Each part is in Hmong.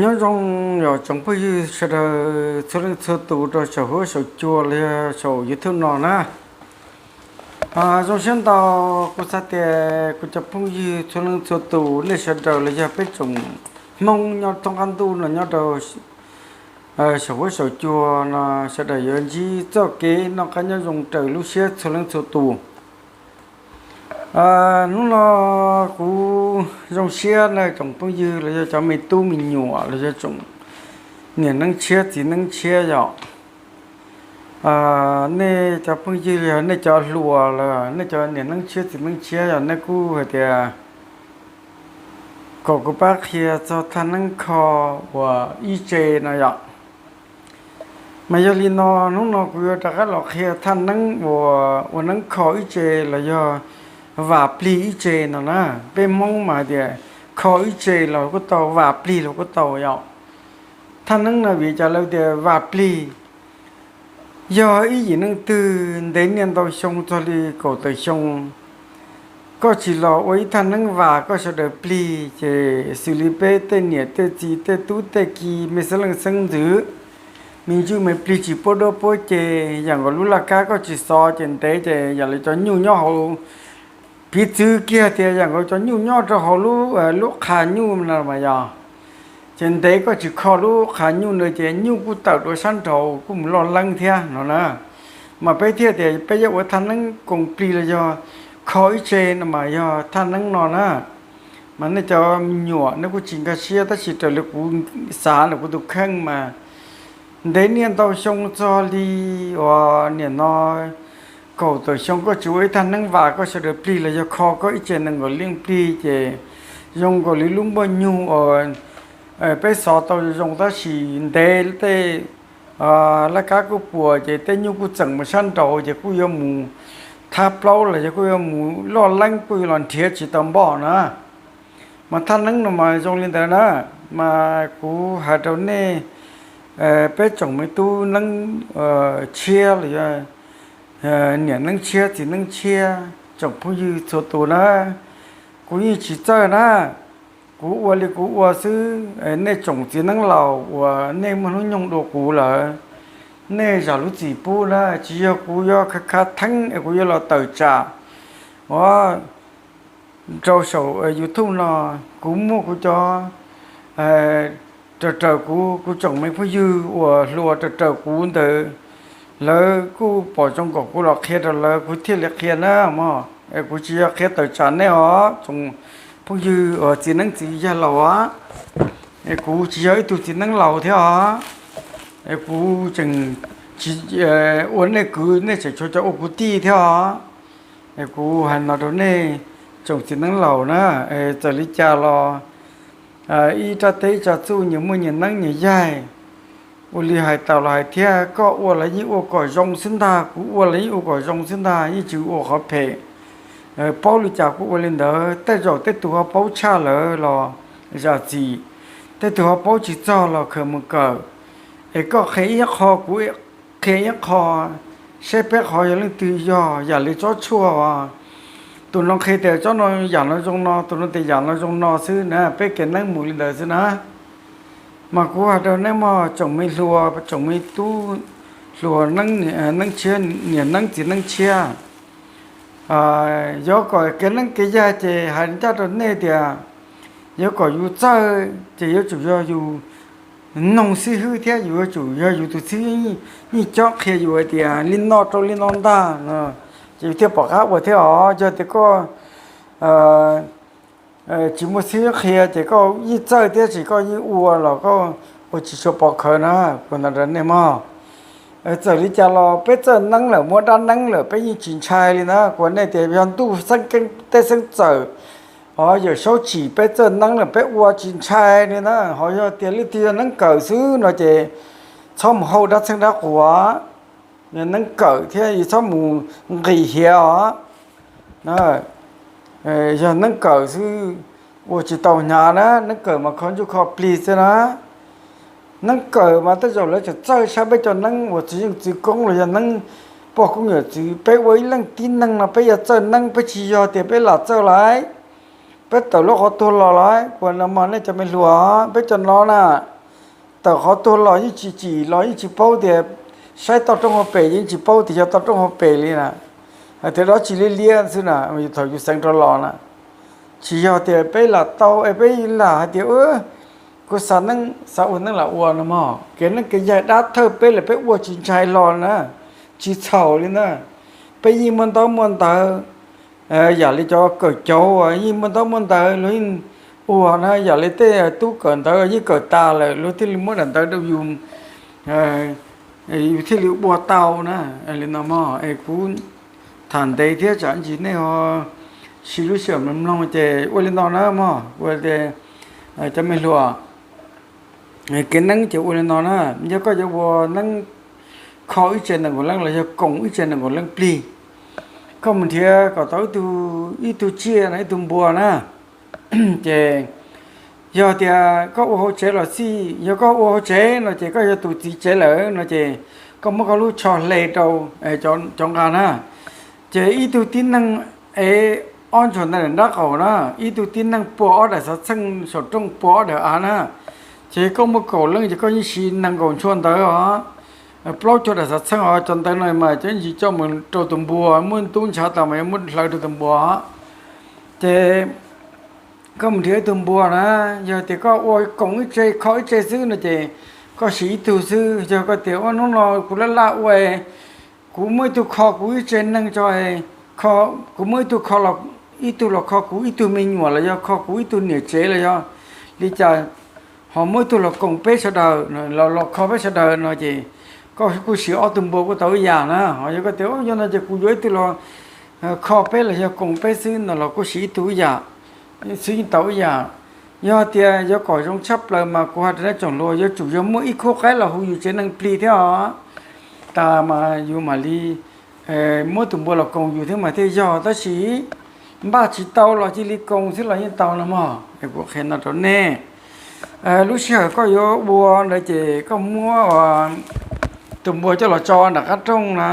Nyob zoo yog tsoom phooj ywg sawv daws txhua leej txhua tus rau saum huab saum cua los yog saum YouTube no na. Zoo siab ntau, kuv xav tias kuv cov phooj ywg txhua leej txhua tus nej sawv daws los yog peb tsoom Hmoob nyob thoob qab ntuj no nyob rau saum huab saum cua no sawv daws yuav ntsib txoj kev noj qab nyob zoo raws lub siab txhua leej txhua tus. Hnub no kuv zoo siab na tsoom phooj ywg los yog cov me tub me nyuam los yog tsoom niam neeb tshiab txiv neeb tshiab yom. Nej cov phooj ywg los yog nej cov hluas los nej cov niam neeb tshiab txiv neeb tshiab yog nej kuj hais tias kom kuv pab qhia txog thaj neeb kho uas ib tse no yom. Mas yog li no hnub no kuv yuav rov qab los qhia thaj neeb uas ua neeb kho ib tse los yog vam plig ib tse no na. Peb Hmoob mas hais tias kho ib tse los kuj tau, vam plig los kuj tau yom. Thaj neeb no vim cas lawv tias vam plig? Yog ib yim neej twg ntev niaj ntau xyoo txog li kaum tawm xyoo, koj tsis los ua ib thaj neeb vam koj sawv daws plig ces xws li peb tej niam tej txiv tej tub tej ki me xeeb leej xeeb ntxwv, me ntsuj me plig tsis puab duab puab ce, yam nkaus lub laj kab koj tsis xov ces ntev ces yam li cov nyuj nyob hauv, piv txwv kiag tias yam nkaus cov nyuj nyob rau hauv lub, lub qha nyuj no mas yog, ces ntev koj tsis kho lub qha nyuj ntawd ces nyuj kuj tawm dua sab nraud kuj mus loj leeb thiab no na. Mas peb thiaj tias peb yuav ua thaj neeb koom plig los yog kho ib tse no mas yog thaj neeb no na. Mas nej cov me nyuam nej kuj tsis nkag siab tab sis raws li kuv xav los kuv tus kheej mas ntev niaj ntau xyoo txog li uas niam no kaum tawm xyoo koj tsis ua ib thaj neeb vam koj sawv daws plig los yog kho koj ib tse nees nkaum leej plig ces zoo nkaus li lub npuaj nyuj uas peb xov tau zoo tab sis ntev tej laj kab kuj puas ces tej nyuj kuj txeem mus sab nraud ces kuj yuav mus thab plaub los yog kuj yuav mus loj leeb kuj yuav los nrhiav tsis tau npoj na. Mas thaj neeb no mas zoo li ntawd na, mas kuv hais rau nej peb tsoom me tub neeb tshiab los yog niam neeb tshiab txiv neeb tshiab tsoom phooj ywg txhua tus na, kuv yeej tsis txawj na. Kuv ua li kuv ua xwb, nej tsoom txiv neeb laus uas nej muaj hnub nyoog dua kuv lawm, nej zam lub txim pub na, tsis yog kuv yuav khav khav theeb es kuv yuav los tawm tsam uas rau saum YouTube no. Kuv muaj kuv cov raws raws kuv, kuv tsoom me phooj ywg uas hluas raws raws kuv ntawd, lawv kuj pom zoo kom kuv los qhia rau lawv kuv thiaj li qhia na mog. Es kuv tsis yog qhia tawm tsam nej os tsoom phooj ywg uas txiv neeb txiv yawg laus os. Es kuv tsis yog ib tug txiv neeb laus thiab os. Es kuv tseem tsis ua nej kwv, nej tseem tshuav cov ua kuv tij thiab os. Es kuv hais no rau nej tsoom txiv neeb laus na, txawm li cas los ib rab teb ib tsa txuj nyias muaj nyias neeb nyias yaig. Ua li hais tas los hais thiab, koj ua los yeej ua kom zoo xwb ntag, kuv ua los yeej ua kom zoo xwb ntag, yeej tsis ua qhov phem. Paub li cas kuj ua li ntawd, tej zaum tej tus ho paub tshaj lawm los zam txim, tej tus ho paub tsis txog los khaws mus kawm. Es koj qhia ib qho kuv qhia ib qho, saib peb qhov yog leej twg yog yam li tsob tshuaj os. Tus no qhia tias tsob no yam no zoo no, tus no tias yam no zoo no xwb na, peb kev neeb mus li ntawd xwb na. Mas kuv hais rau nej mog tsoom me hluas, tsoom me tub hluas, neeb tshiab, niam neeb txiv neeb tshiab, yuav kom kev neeb kev yaig ces hais ncaj rau nej tias yuav kom yus txawj ces yuav tsum yog yus noog xib hwb thiab yus yuav tsum yog yus tus xib hwb yeej cob qhia yus hais tias li no rau li no ntag, ces yus thiaj pom qab ua thiab os. Yog tias koj tsis muaj xib hwb qhia ces koj yeej txawj thiab sis koj yeej ua los koj ua tsis tshua pov khawv na, kuv hais rau nej mog. Txawm li cas los peb txawj neeb lawm, muaj dab neeb lawm peb yeej tsis ntshai li na. Kuv hais nej tias yog ntuj xeeb keeb teb xeeb txawm, ho Yawm Saub tsim peb txawj neeb lawm peb ua tsis ntshai li na. Ho yog tias leej twg yog neeb kawm xwb no ces txhob mus hauj dab txheeb dab quas, yog neeb kawm thiab txhob mus nqis hiav os. Yog neeb kawm xwb ua tsis tau hnyav na, neeb kawm mas kho ntsuj kho plig xwb na. Neeb kawm mas tej zaum lawv tseem txawj saib peb cov neeb uas txwv yeej txwv koob los yog neeb poj koob yawm txwv, peb ua ib leej tib neeg no peb yuav txawj neeb, peb tsis yog tias peb lam txawj lawm. Peb tawm lub qhov tuag los lawm, kuv hais no mog nej cov me hluas, peb cov no na, tawm qhov tuag los yeej tsis tsim los yeej tsis paub tias, saib toj roob hauv pes yeej tsis paub tias yog toj roob hauv pes li na. Hais tias dab tsi liab liab xwb na, thaum yus xeev rov los na, tsis yog tias peb lam tau es peb lam hais tias kuv xav neeb xav ua neeb lam ua no mog. Kev neeb kev yaig dab thawj peb lawm peb ua tsis ntshai hlo na, tsis txhaum li na. Peb yeej muaj ntaub muaj ntawv, yam li cov kawm cauv yeej muaj ntaub muaj ntawv luag yeej ua na, yam li tej tub kawm ntawv yeej kawm tas lawm luag thiaj li muab daim ntawv rau yus, yus thiaj li ua tau na. Li no mog es kuv tham ntev thiab tsam ntsis nej ho siv lub sij hawm mloog mloog ces ua li no na mog, ua tias cov me hluas, kev neeb ces ua li no na, yog koj yuav ua neeb kho ib tse nees nkaum leej los yog koom ib tse nees nkaum leej plig, koj mus nrhiav kom tau ib tug tsiaj no ib tug npua na. Ces yog tias koj ua hauv tsev los xij, yog koj ua hauv tsev no ces koj yog tus txiv tsev lawm no ces koj muab koj lub tsho hle rau cov nqa na. Ces ib tug tib neeg ev ob ntsuag ntawm nraub qaum na, ib tug tib neeg pua ob daim xav txheej saum rooj pua ob daim av na. Ces koj muaj kaum leej ces koj yeej siv nees nkaum ntsuag ntawd os, plaub caug daim xav txheej os, cov ntawd no mas cov ntsis coj mus rau tus npua, muab tub ntshav tas mas yuav muab hlawv rau tus npua. Ces koj mus nrhiav ib tug npua na, yog tias koj ua koom ib tse kho ib tse xwb no ces koj siv ib tug xwb. Yog koj tias ua hnub no kuv laj laj ua, kuv muaj ib tug kho kuv ib tse neeg tso, kuv muaj ib tug kho, ib tug los kho kuv ib tug me nyuam los yog kho kuv ib tug niam tsev los yog li cas, ho muaj ib tug los koom peb sawv daws, los kho peb sawv daws no ces koj kuj siv ob tug npua kuj tau ib yam na. Ho yog koj tias yog no ces kuv yuav ib tug los kho peb los yog koom peb xwb no los kuj siv ib tug ib yam, xwb yeej tau ib yam. Yog tias yuav kom zoo tshaj plaws mas kuv hais rau nej tsoom hluas yuav tsum yog muaj ib khub qaib los hu yus tsev neeg plig thiab os, tas mas yus mam li muab tus npua los koom yus thiab mas thiaj yog, tab sis npaj tsis tau los cia li koom xwb los yeej tau no mog. Kuv qhia no rau nej, lub sij hawm koj yuav ua ntawd ces koj muab tus npua coj los tso nram qab rooj na,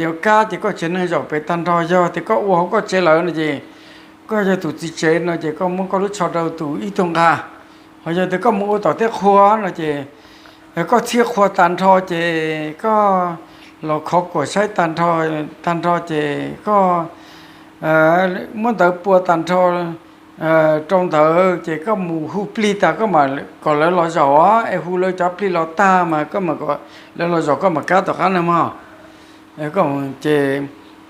yuav kab ces koj tsev neeg zaum pem tag nrho. Yog tias koj ua hauv koj tsev lawm no ces koj yog tus txiv tsev no ces koj muab koj lub tsho rau tus ib tug nqa. Ho yog tias koj mus ua tom tej qhua no ces koj txhiab qhua tag nrho ces koj los khov kuam saib tag nrho, tag nrho ces koj muab ntawv pua tag nrho rau ntawd ces koj mus hu plig tas koj mam kom lawv los zaum os, es hu lawv cov plig los tag mas koj mam kom lawv los zaum koj mam kab tom qab no mog. Ces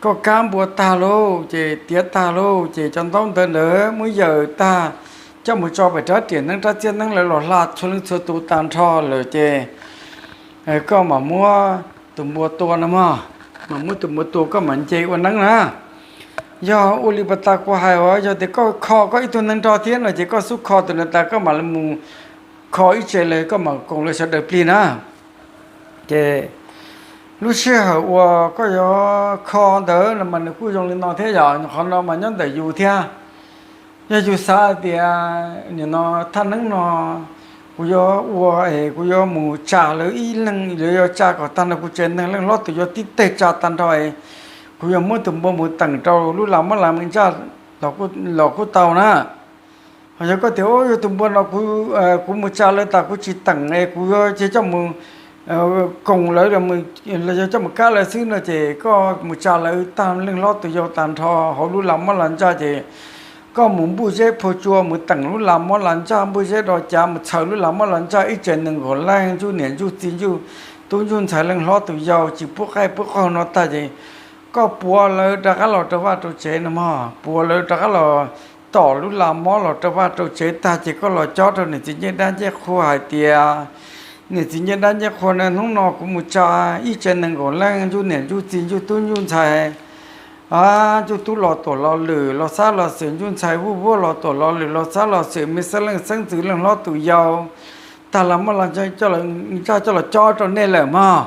koj kab npua tag lauj ces tiav tag lauj ces cov ntaub ntawv ntawd muab yawm tag coj mus tso pem rab riam neeb rab txiab neeb lawv los hla txhua leej txhua tus tag nrho lawm ces koj mam muab tus npua tua no mog, mam muab tus npua tua koj mam nce ua neeb na. Yog ua li pas tas kuv hais uas yog tias koj kho koj ib tug neeg nrog thiab no ces koj xub kho tus ntawd tas koj mam li mus kho ib tse lawm koj mam koom lawv sawv daws plig na. Ces lub sij hawm uas koj yuav kho ntawd no mas nws kuj zoo li no thiab yom, qhov no mas nyob ntawm yus thiab. Yog yus xav tias nim no thaj neeb no kuv yuav ua es kuv yuav mus tsa lawv ib leeg, lawv yuav tsa kom tag nrho kuv tsev neeg leej hlob tus yau tib teg tsa tag nrho es kuv yuav muab tus npua mus teem rau lub las mob las ntsaj los kuj tau na. Ho yog koj tias yog tus npua no kuv mus tsa lawv tas kuv tsis teem es kuv yuav cia coj mus koom lawv los yog coj mus kab lawv xwb no ces koj mus tsa lawv tag leej hlob tus yau tag nrho hauv lub las mob las ntsaj ces koj mus npuj zeb phua tsua mus teem lub las mob las ntsaj, npuj zeb do cav mus txhaws lub las mob las ntsaj ib tsev neeg nkaum leej ntsuj niam ntsuj txiv ntsuj tub ntsuj ntxhais leej hlob tus yau tsis pub qaij pub qaug no tag ces koj puav lawv rov qab los rau vaj rau tsev no mog, puav lawv rov qab los tom lub las mob los rau vaj rau tsev tag ces koj los cob rau niam txiv ncej dab ncej qhua hais tias niam txiv ncej dab ncej qhua na, hnub no kuv mus tsa ib tsev neeg nkaum leej ntsuj niam ntsuj txiv ntsuj tub ntsuj ntxhais, ntsuj tub los tuam los lwm los xab los xwm, ntsuj ntxhais vuj vuab los tuam los lwm los xab los xwm, me xeeb leej xeeb ntxwv leej hlob tus yau tag las mob las ntsaj coj los cob rau nej lawm mog.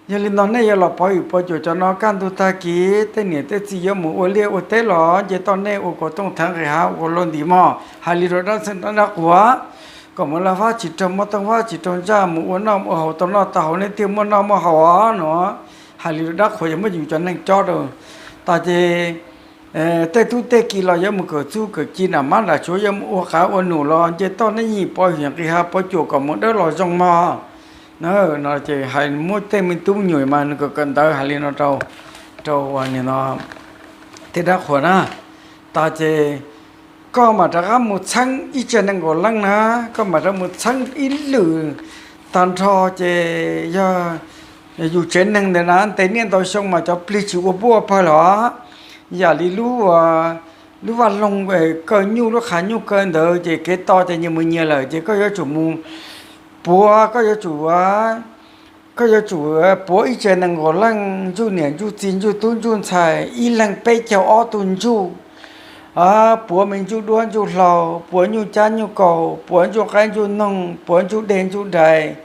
Yog li no nej yuav los pov hwm pov cuam cov no kaj ntug tag kis tej niam tej txiv yuav mus ua liaj ua teb los nce toj nej ua kaus tooj theev nqis hav ua luaj nti mog. Hais li rau dab xeeb dab quas kom mus laj fab tsis raug mob tooj fab tsis raug ntsaj, mus ua noj ua haus tau noj tau haus nej thiaj muaj noj muaj haus os no. Hais li rau dab qhuas yog muab yus cov neeg cob rau tas ces tej tub tej ki los yuav mus kawm txuj kawm ci nram mab nram suav, yuav mus ua qav ua num los nce toj neb yim pov hwm nqis hav pov cuam kom mus dawb los zoo mog. No ces hais muab tej me tub me nyuam mas nws kawm kawm ntawv hais li no rau, rau nim no tej dab qhuas na. Tas ces koj mam rov qab mus txheeb ib tse nees nkaum leej na, koj mam rov mus txheeb ib lwm tag nrho ces yog yus tsev neeg ntawd na ntev niaj ntau xyoo mas cov plig tsis ua npuaj pawg los yam li lub, lub vaj loog kaw nyuj, lub qhav nyuj kaw ntawd ces kev to ces nyias mus nyias lawm ces koj yuav tsum mus puav, koj yuav tsum, koj yuav tsum puav ib tse nees nkaum leej, ntsuj niam ntsuj txiv ntsuj tub ntsuj ntxhais ib leeg peb caug ob tug ntsuj, puav me ntsuj duab ntsuj hlau, puav nyuj cab nyuj kaus, puav ntsuj qaib ntsuj noog, puav ntsuj deg ntsuj dais,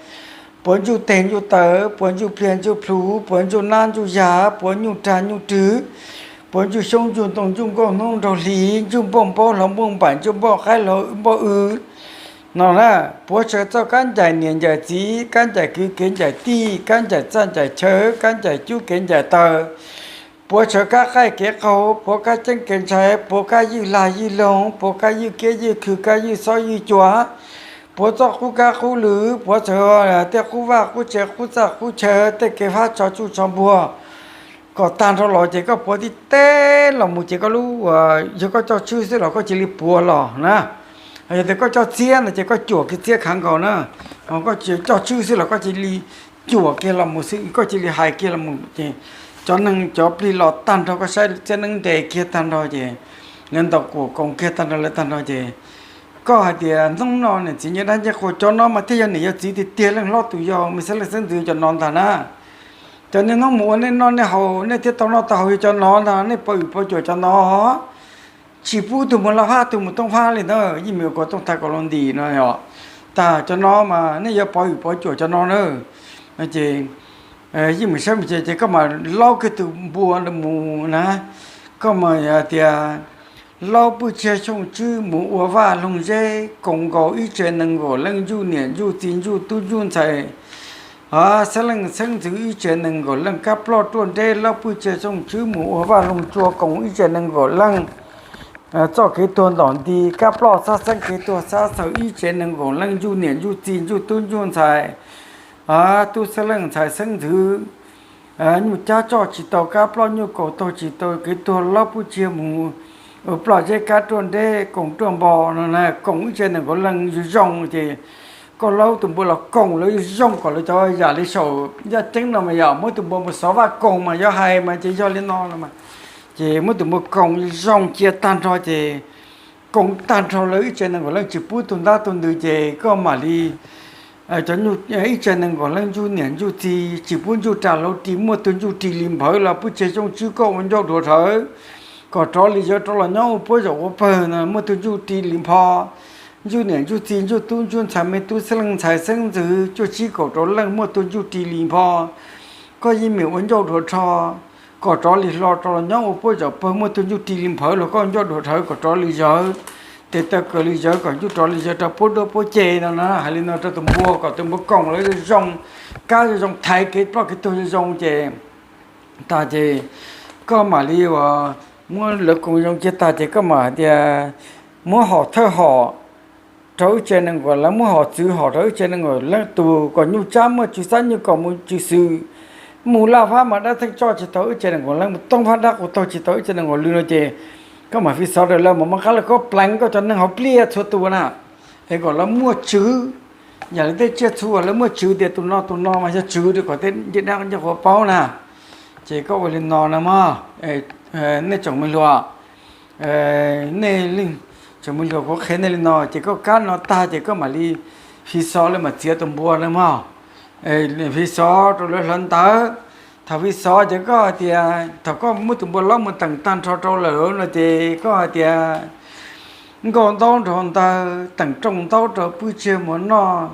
puav ntsuj teg ntsuj taw, puav ntsuj pliag ntsuj plhu, puav ntsuj nab ntsuj yag, puav nyuj rag nyuj rwg, puav ntsuj xyoob ntsuj ntoo ntsuj nkauj hnub nraug hli, ntsuj npauj npaub hlau npauj npaim ntsuj npauj qaib hlau npauj w no na, puav tsawv txoj kab ncaim niam ncaim txiv, kab ncaim kwv kev ncaim tij, kab ncaim txaj ncaim chaw, kab ncaim cub kev ncaim taw, puav tsawv kab qaij kev qaug, puav kab ceeb kev ntshai, puav kab ywj lag ywj loog, puav kab ywj kiab ywj khw, kab ywj xob ywj cua, puav txoj qub kab qub lw, puav tsawv tej qub vaj qub tsev qub txaj qub chaw, tej kev fab tsho tsuj tsho npuag kom tag nrho los ces koj puav tib teg los mus ces koj lub, yog koj coj tswb xwb los koj cia li puav los na. Yog tias koj coj txiab no ces koj cuam kiag txiab khav nkaus na. Koj coj tswb xwb los koj cia li cuam kiag los mus xwb, koj cia li hais kiag los mus ces cov neeg cov plig los tag nrho, koj saib txiab neeb nres kiag tag nrho ces lawv ntaus kuam koom kiag tag nrho lawv tag nrho ces koj hais tias hnub no niam txiv nyob dab ncej qhua cov no mas thiaj yog niam yog txiv tiag tiag, leej hlob tus yau, me xeeb leej xeeb ntxwv cov no ntag na. Cov niaj hnub mus ua nej noj nej haus nej thiaj tau noj tau haus yog cov no ntag, nej pov hwm pov cuam cov no, tsis pub tug mus laj fab tug mus tooj fab li ntawd, yeej meem ua kuv tooj tag kom los ntim no yom. Tas cov no mas nej yuav pov hwm pov cuam cov no na. Ces yeej meem saib mus ces ces koj mas laub kiag tus npua mus na, koj mas tias laub pwj tsia xyooj tswb mus ua vaj loog zeb koom nkaus ib tsev nees nkaum leej ntsuj niam ntsuj txiv ntsuj tub ntsuj ntxhais, xeeb leej xeeb ntxwv ib tsev nees nkaum leej kab ploj ruaj nreb, laub pwj tsia xyooj tswb mus ua vaj loog tsua koom ib tsev nees nkaum leej, txoj kev tuag ntom nti kab ploj xab xeeb kev tuag xab xaws ib tsev nees nkaum leej ntsuj niam ntsuj txiv ntsuj tub ntsuj ntxhais, tub xeeb leej ntxhais xeeb ntxwv, nyuj cab tsoj tsis tau kab ploj nyuj kaus taug tsis tau kev tuag laub pwj tsia mus ua ploj zeb kab ruaj nreb koom ruaj npo no na, koom ib tsev nees nkaum leej zoo zoo ces koj laub tus npua los koom lawv zoo kom lawv cov yam li saum yaj ceeb no mas yom, muab tus npua mus xov vaj koom mas yuav hais mas ces yog li no los mas, ces muab tus npua koom zoo cia tag nrho ces koom tag nrho lawv ib tsev nees nkaum leej tsis pub tug ntab tug ntws ces koj mam li cov ib tsev nees nkaum leej ntsuj niam ntsuj txiv tsis pub ntsuj ras hlauv ris, muaj tug ntsuj ris li nphawv los pwj tsia xyooj tswb koj ua ncauj duav rhawv kom rov li yawv rov los nyob ua puab zaum ua pawg no, muaj tug ntsuj ris li npho, ntsuj niam ntsuj txiv ntsuj tub ntsuj ntxhais me tub xeeb leej ntxhais xeeb ntxwv cuaj tsib kaum rau leej muaj tug ntsuj ris li npho, koj yeej meem ua ncauj duav rho kom rov li hlo rov los nyob ua puab zaum pawg muaj tug ntsuj ris li nphawv los koj ua ncauj duav rhawv kom rov li yawv, tes taw kawg li yawv kom ntsuj rov li yawv rau puab duab puab ceg no na. Hais li no rau tus npua kom tus npua koom lawv zoo zoo, kab zoo zoo thaiv kev ploj kev tuag zoo zoo ces tas ces koj mam li uas muab lawv koom zoo cia tas ces koj mam hais tias muab hom thawj hom rau ib tsev nees nkaum leej, muab hom txwv hom rau ib tsev nees nkaum leej tus kom nyuj tsab muaj tswv xab nyuj kom mus tswv xwm, mus laj fab mas dab theej tsoj tsis tau ib tsev nees nkaum leej, mus tooj fab dab qus taug tsis tau ib tsev nees nkaum leej no ces koj mam fi xov rau lawv mas mam qab lawv khaub pleev koj cov neeg hauv pliaj txhua tus na, es kom lawv muaj tswv. Yam li tej tsiaj txhu lawv muaj tswv tias tus no tus no mas yog tswv rau kom tej ncej dab ncej qhuav paub na. Ces koj ua li no na mog, nej tsoom me hluas, nej leej tsoom me hluas kuv qhia nej li no ces koj kab no tag ces koj mam li fi xov lawv mam txiav tus npua na mog. Fi xov rau lawv hlawv ntawv. Thaum fi xov ces koj hais tias thaum koj muab tus npua laub mus teem tag nrho rau lawm no ces koj hais tias nkauj ntaub nrog ntawd teem rooj ntaub rau pwj tsiag mus noj,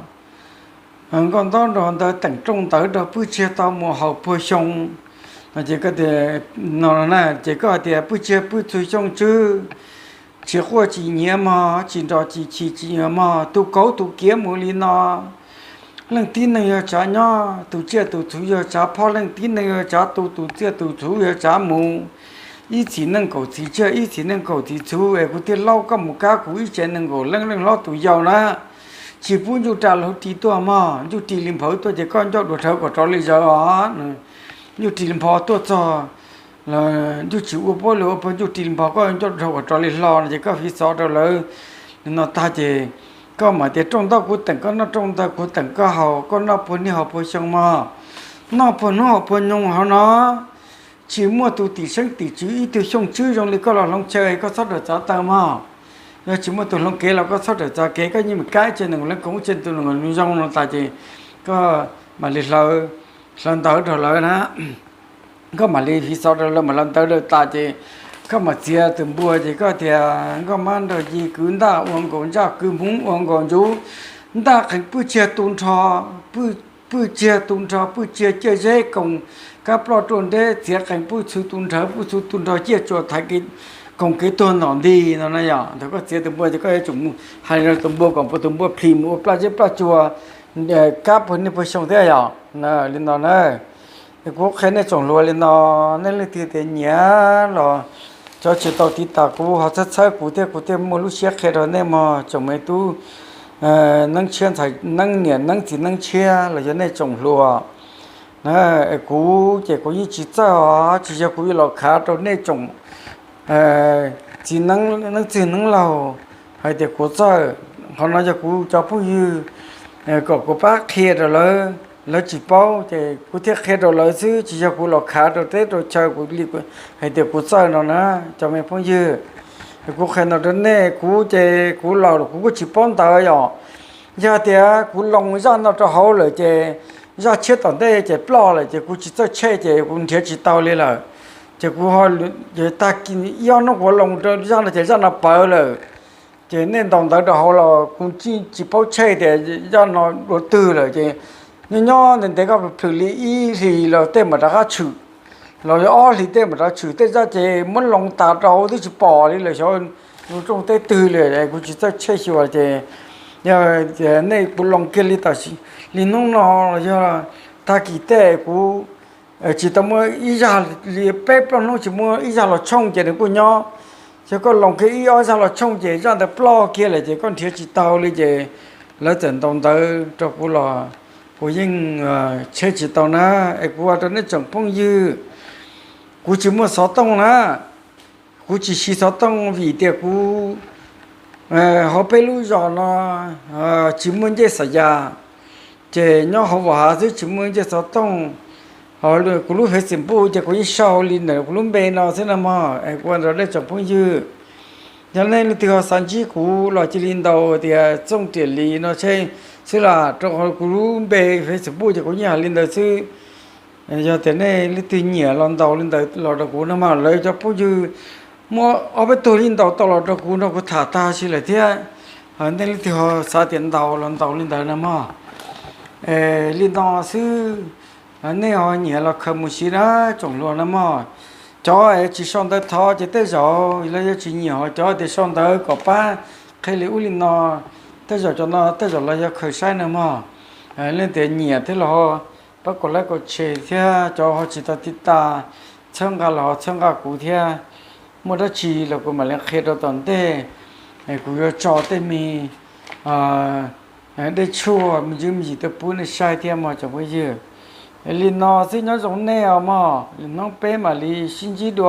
nkauj ntaub nrog ntawd teem rooj ntawd rau pwj tsiag tau mus haus puag xyoo. Ces koj tias, no na ces koj hais tias pwj tsiag pwj txhua xyoo tswb, tsis quaj tsis nyiav mog, tsis nrog tsis chim tsis nyiav mog, tus kauv tus kiav mus li no. Leej tib neeg yog tsav nyob, tus tsiaj tus txhu yog tsav phob, leej tib neeg yog tsav tu, tus tsiaj tus txhu yog tsav mus. ib txiv neej kaum txiv tsawg, ib txiv neej kaum txiv txhuv es kuv thiaj laub koj mus kab kuv ib tsev nees nkaum leej, leej hlob tus yau na. Tsis pub ntsuj ras los ris tuaj mog, ntsuj ris li nphawv tuaj ces koj ncauj dua dhawv kom rov li zawv os. Ntsuj ris li nphawv tuaj txog los ntsuj tsis ua puab li ua puag, ntsuj ris li nphawv koj ncauj dua dhawv kom rov li hlo no ces koj fiv xov rau lawv li no tag ces koj mam tias rooj ntawd kuv teem koj noj, rooj ntawd kuv teem koj haus, koj noj puag niaj haus puag xyoo mog. Noj puag hnub haus puag nyoog hauv no, tsis muaj tus tim seeb tim tswv ib tug xyooj tswb zoo li koj los hloov chaw, koj txhob rawm txav taw mog. Yog tsis muaj tus hloov kev los koj txhob rawm txav kev, koj yeej mus kab ib tsev nees nkaum leej, koom ib tsev nees nkaum leej zoo no tas ces koj mam li hlaw, hlaw ntawv rau lawv na. Koj mam li fiv xov rau lawv mam hlaw ntawv rau tas ces koj mam txiav tus npua ces koj tias nkauj mab nrog yig kwv ntaj ua nkaus ntsaj, kwv hmoov ua nkaus ntsuv, ntaj qees pwj txiag tu nrho, pwj txiag tu nrho, pwj txiag ciaj zeb koos kab ploj ruaj nreb, txiav qees pwj txhu tu nrhawv, pwj txhu tu nrho ciaj tsuas thaiv koos kev tuag ntom nti no na yom. Thaum koj txiav tus npua ces koj yuav tsum mus hais rau tus npua kom tus npua plhis mus ua plaj zeb plaj tsua kab puag niaj puag xyoo thiab yom. Li no na, kuv qhia nej tsoom hluas li no, nej leej twg tias nyiam los cov tsis tau tiv tas kuv ho txhawb txhawb kuv thiab kuv thiaj muaj lub siab qhia rau nej mog tsoom me tub neeb tshiab ntxhais, neeb niam neeb txiv neeb tshiab los yog nej tsoom hluas. Kuv ces kuv yeej tsis txawj os, tsis yog kuv yuav los khav rau nej tsoom txiv neeb txwg neeb laug hais tias kuv txawj. Qhov no yog kuv cov phooj ywg kom kuv pab qhia rau lawv, lawv tsis paub ces kuv thiaj qhia rau lawv xwb, tsis yog kuv los khav rau teb rau chaw kuv li hais tias kuv txawj no na. Cov me phooj ywg, kuv qhia no rau nej, kuv ces kuv laus kuv kuj tsis paub ntawv yom. Yog tias kuv loo zaj no rau hauv lawm ces zaj tshiab tom ntej ces ploj lawm ces kuv tsis txawj tshem ces kuv nrhiav tsis tau li lawm. Ces kuv tag kis ib ob hnub kuv loo rau zaj no ces zaj no pawv lawm. Ces nej ntaus ntawv rau hauv los kuv tsis paub tshem tias zaj no dua twg lawm ces nyob nyob ntev ntev koj plhws li ib hlis los tej mam rov qab tshwm, los yog ob hlis tej mam rov tshwm, tej zaj ces muab loo tas rau hauv twb tsis pom li lawm, xyov loo rooj teb twg li, kuv tsis txawj tshem xyuas ces yog nej kuv loo kiag li tam sim li hnub no los yog tag kis tej kuv tsis tau muaj ib zaj li peb plaub hnub tsis muaj ib zaj los tshooj ces nws kuj nyob. Yog koj loo kiag ib ob zaj los tshooj ces zaj ntawd ploj kiag lawm ces koj nrhiav tsis tau li ces lawv txawm ntaus ntawv rau kuv los kuv yeej tshem tsis tau na. Es kuv ua rau nej tsoom phooj ywg, kuv tsis muaj xov tooj na, kuv tsis siv xov tooj vim tias kuv hauv peb lub zos no tsis muaj ncej xas yas, ces nyob hauv vam hav xwb tsis muaj ncej xov tooj. Ho kuv lub Facebook ces kuv yeej sau li ntawm kuv lub npe no xwb no mog. Es kuv ua rau nej tsoom phooj ywg, yog nej leej twg ho xav ntsib kuv los cia li ntaus tias Txooj Riam Lis no xwb lam rau qhov kuv lub npe Facebook ces kuv yeej hais li ntawd xwb. Yog tias nej leej twg nyiam los ntaus li ntawd los rau kuv no mas lawv cov phooj ywg muaj ob peb tug li ntaus tau los rau kuv no kuv tham tag si lawm thiab. Nej leej twg ho xav tias ntaus los ntaus li ntawd no mog. Li no xwb, nej ho nyiam los khaws mus siv na tsoom hluas no mog. Cov es tsis sau ntawv thov ces tej zaum los yog tsis nyiam, ho cov tias sau ntawv kom pab qhia li ub li no, tej zaum cov no tej zaum los yog khaws saib no mog. Leej tias nyiam thiab los pab kom like kom share thiab, cov ho tsis tau tiv tas txhawb nqa los ho txhawb nqa kuv thiab. Muaj dab tsi los kuv mam li qhia rau tom ntej. Kuv yuav tso tej me dej tshuaj me ntsis me ntsis tuaj pub nej saib thiab mog tsoom phooj ywg. Li no xwb nyob zoo nej os mog, hnub peb mam li sib ntsib dua.